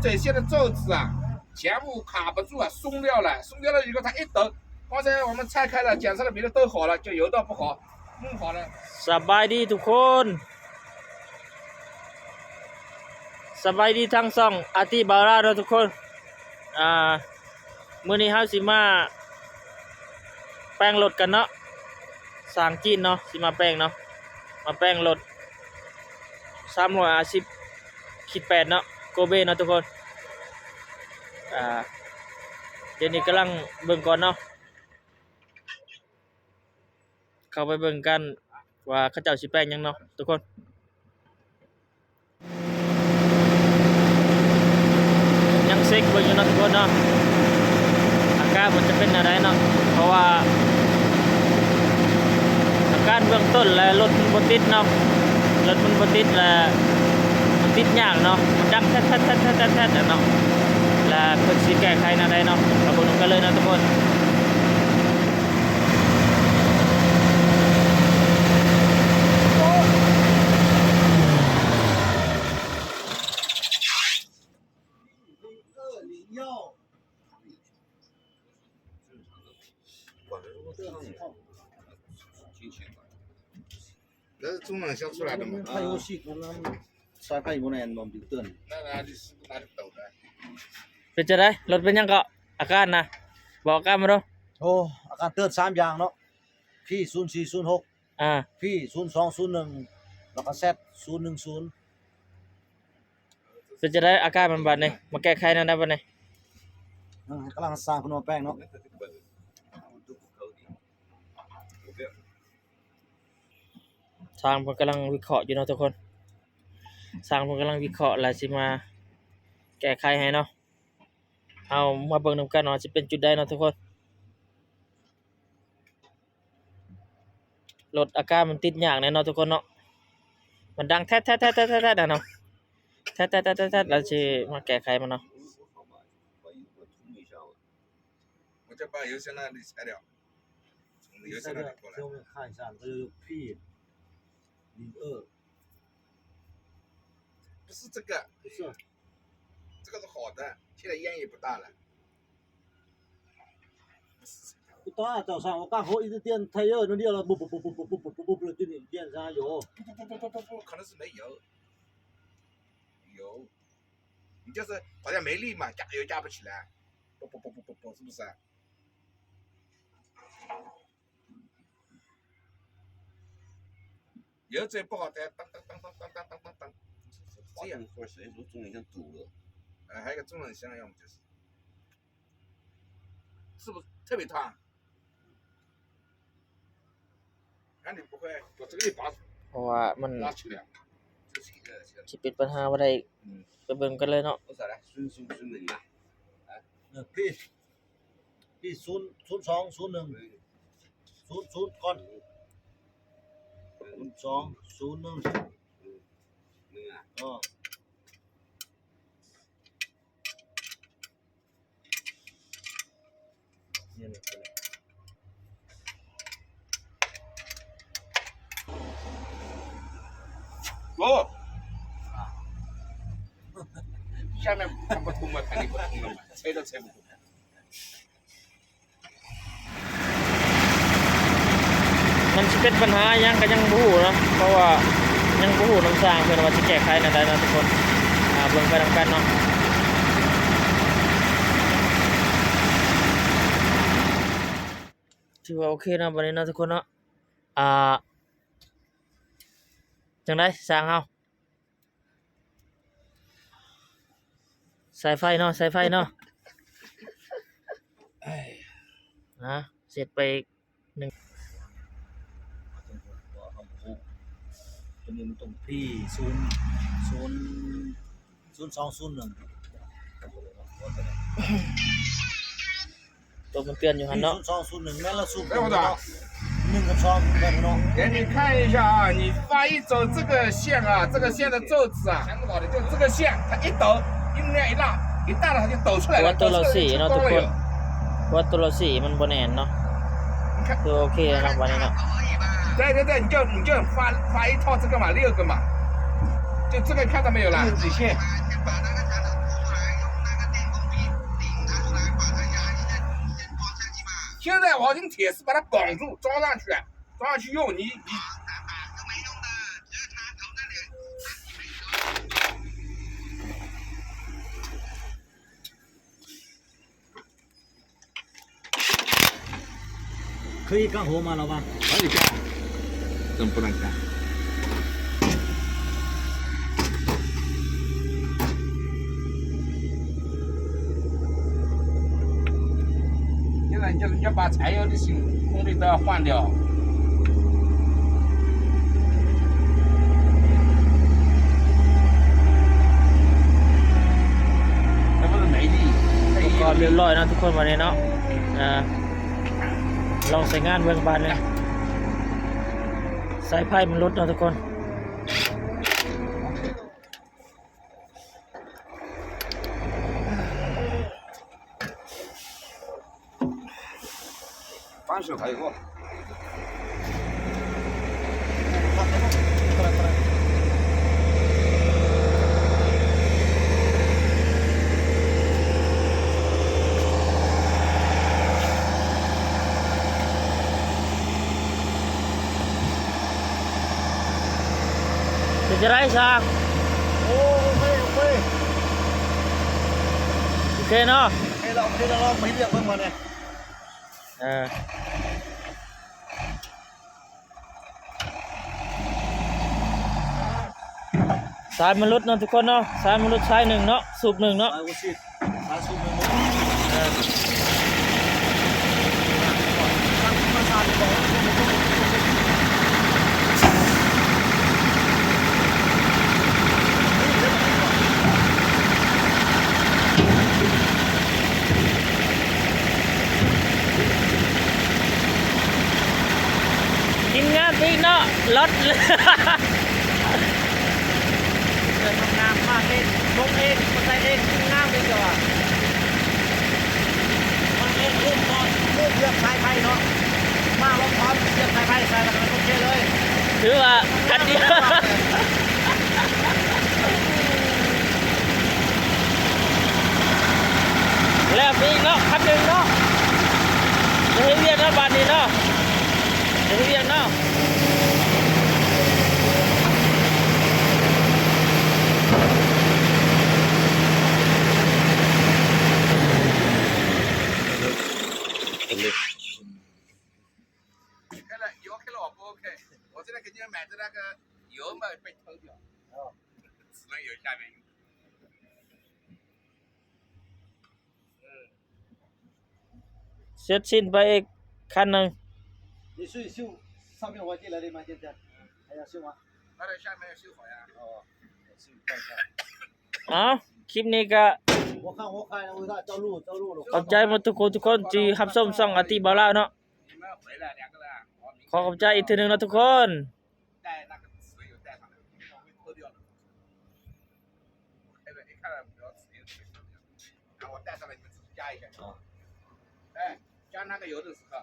这些的柱子啊，全部卡不住啊，松掉了，松掉了以后它一抖，刚才我们拆开了，检查了别的都好了，就有的不好，弄好了。 ສະບາຍດີທຸກຄົນ ສະບາຍດີທາງຊ່ອງອາຕິບາລາເນາະທຸກຄົນ. ອ່າ ມື້ນີ້ເຮົາຊິມາແປງລົດກັນເນາະ ຊ່າງຈີນເນາະ ຊິມາແປງເນາະ ມາແປງລົດສາມຮ້ອຍຫ້າສິບຂີດແປດເນາະ ໂກເບເນາະທຸກຄົນ. ອ່າ ດຽວນີ້ກຳລັງເບິ່ງກ່ອນເນາະ ເຂົ້າໄປເບິ່ງກັນວ່າເຂົາເຈົ້າຊິແປງຫຍັງເນາະທຸກຄົນ. ຍັງເຊັກເບິ່ງຢູ່ເນາະທຸກຄົນເນາະ ອາການມັນຈະເປັນແນວໃດເນາະ ເພາະວ່າອາການເບື້ອງຕົ້ນແລ້ວລົດມັນບໍ່ຕິດເນາະ ລົດມັນບໍ່ຕິດແລ້ວ ມັນຕິດຍາກເນາະ ມັນດັງແທດໆໆໆເນາະ ແລ້ວເພິ່ນຊິແກ້ໄຂແນວໃດເນາະ ມາເບິ່ງນຳກັນເລີຍເນາະທຸກຄົນ. 搿是中冷箱出来的嘛？啊，它有系统，咱们拆开以后呢，我们就断。那那就是那就抖呗。 ເປັນຈັ່ງໃດ? ລົດເປັນຫຍັງເກາະ? ອາການນະ ບອກອາການມາດູ. ໂອ້ ອາການເຕືອນສາມຢ່າງເນາະ ພີ ສູນສີ່ ສູນຫົກ ອ່າ ພີ ສູນສອງ ສູນໜຶ່ງ ແລ້ວກໍ ແຊັດ ສູນໜຶ່ງສູນ. ເປັນຈັ່ງໃດອາການມັນບາດນີ້? ມາແກ້ໄຂແນວໃດບາດນີ້? ຍັງກຳລັງສ້າງເພິ່ນມາແປງເນາະ. ຊ່າງເພິ່ນກຳລັງວິເຄາະຢູ່ເນາະທຸກຄົນ. ຊ່າງເພິ່ນກຳລັງວິເຄາະ ແລ້ວຊິມາແກ້ໄຂໃຫ້ເນາະ. ເຮົາມາເບິ່ງນຳກັນວ່າຊິເປັນຈຸດໃດເນາະທຸກຄົນ. ລົດອາການມັນຕິດຍາກແນ່ເນາະທຸກຄົນເນາະ ມັນດັງແທດໆໆໆແທ້ໆນະເນາະ ແທດໆໆໆແທ້ໆ ແລ້ວຊິມາແກ້ໄຂມັນເນາະ. 我就把油箱那里拆掉，从油箱那里过来。给我们看一下，这个有屁。 零二。不是这个，不是。这个是好的，现在烟也不大了。不是这个。不大，早上我刚好一直点太热，那热了，不不不不不不不不不不，就你点啥油？不不不不不不，可能是没油。有，你就是好像没力嘛，加油加不起来，不不不不不不，是不是啊？ 油嘴不好的，当当当当当当当当当，这样。滑动会儿谁说中间堵了？哎，还有一个中冷箱，要么就是，是不是特别烫？那你不会，我这个一把 ເພາະວ່າມັນ 拉起来，这是一个，这个，ຊິເປັນບັນຫາບໍ່ໄດ້ 嗯，ໄປເບິ່ງກັນເລີຍເນາະ. 多少来？孙孙孙能啊？哎，那可以。 ປີ ສູນ ສູນສອງ ສູນໜຶ່ງ ສູນ ສູນກ່ອນ ສູນສອງ ສູນໜຶ່ງ ເອີ โอ้ 下面มันบ่ทุ่มมา อันนี้บ่ทุ่มมา ใช้ต้องใช้บ่ทุ่ม ມັນຊິເປັນບັນຫາຫຍັງກໍຍັງບໍ່ຮູ້ເນາະ ເພາະວ່າຍັງບໍ່ຮູ້ນຳຊ່າງເພິ່ນວ່າຊິແກ້ໄຂແນວໃດເນາະທຸກຄົນ. ອ່າ ເບິ່ງໄປນຳກັນເນາະ ຖືວ່າໂອເຄເນາະ ບັດນີ້ເນາະທຸກຄົນເນາະ. ອ່າ ຈັ່ງໃດຊ່າງເຮົາ? ສາຍໄຟເນາະ ສາຍໄຟເນາະ ນະ ເສັດໄປອີກໜຶ່ງ ຕົວນີ້ມັນຕ້ອງ ພີ ສູນ ສູນ ສູນສອງ ສູນໜຶ່ງ ຕົວມັນເຕືອນຢູ່ຫັ້ນເນາະ ສູນສອງ ສູນໜຶ່ງ ແມ່ນລະສູນໜຶ່ງກັບສອງແມ່ນເນາະ. 给你看一下啊，你发一走这个线啊，这个线的柱子啊，就这个线，它一抖，一拉一拉，一大了它就抖出来了， ເພາະວ່າຕົວລາວສີ່ເນາະທຸກຄົນ ເພາະວ່າຕົວລາວສີ່ມັນບໍ່ແໜ້ນເນາະ ຄືໂອເຄເນາະ ບາດນີ້ເນາະ. 对对对，你就你就发发一套这个嘛，六个嘛，就这个看到没有啦？底线。搞根铁丝把它绑住，装上去，装上去用，你，你 可以干活吗，老板？可以干，怎么不能干？现在你就，你就把柴油的新空调都要换掉。 ປະກອບຮຽບຮ້ອຍເນາະທຸກຄົນ ບາດນີ້ເນາະ ອ່າ ລອງໃຊ້ງານເບິ່ງບາດນີ້ ສາຍໄຟມັນຫຼຸດເນາະທຸກຄົນ. ເປັນຈັ່ງໃດຊາ? ໂອ້ ໂອເຄ ໂອເຄ ໂອເຄເນາະ ໂອເຄແລ້ວ ໂອເຄແລ້ວ ລອງມາເຮັດວຽກເບິ່ງບາດນີ້. ເອີ ສາຍມັນຫຼຸດເນາະທຸກຄົນເນາະ ສາຍມັນຫຼຸດສາຍໜຶ່ງເນາະ ສູບໜຶ່ງເນາະ ສາຍບໍ່ຊິດ ສາຍສູບໜຶ່ງ ເອີ ທີມງານຕິເນາະ ລົດ ເດີນງາມມາເອງ ລົງເອງ ມາໃສ່ເອງ ງາມເລີຍເຈົ້າວ່າ ມາເອງ ເລື່ອງເບາະ ເລື່ອງເລືອກສາຍໄຟເນາະ ມາລອງຖອນເລືອກສາຍໄຟໃສ່ ແລ້ວກໍໂອເຄເລີຍ. ຖືວ່າຄັນດຽວ ແລ້ວໄປອີກເນາະ ຄັນໜຶ່ງເນາະ ໄດ້ເຮັດວຽກແລ້ວບາດນີ້ເນາະ ໄດ້ເຮັດວຽກເນາະ. 开了，油开了，我不OK。我现在给你们买的那个油嘛被偷掉，哦，只能油下面有。嗯。 ເສັດສິ້ນໄປອີກຄັນໜຶ່ງ. 你修一修，上面我进来的嘛，现在还要修吗？那个下面要修好呀。哦，修看一下。 ເອົາ ຄລິບນີ້ກະ 我看，我看，我看，照路，照路了。 ຂອບໃຈໝົດທຸກຄົນ ທຸກຄົນທີ່ຮັບຊົມຊ່ອງອາຕິບ່າວລາວເນາະ 你们回来两个人，我明天 ຂໍຂອບໃຈອີກເທື່ອໜຶ່ງເນາະທຸກຄົນ. 带那个水油带上来，我会脱掉的。我开了，你看了没有？水油带上来，然后我带上来，你们自己加一下。啊。哎，加那个油的时候，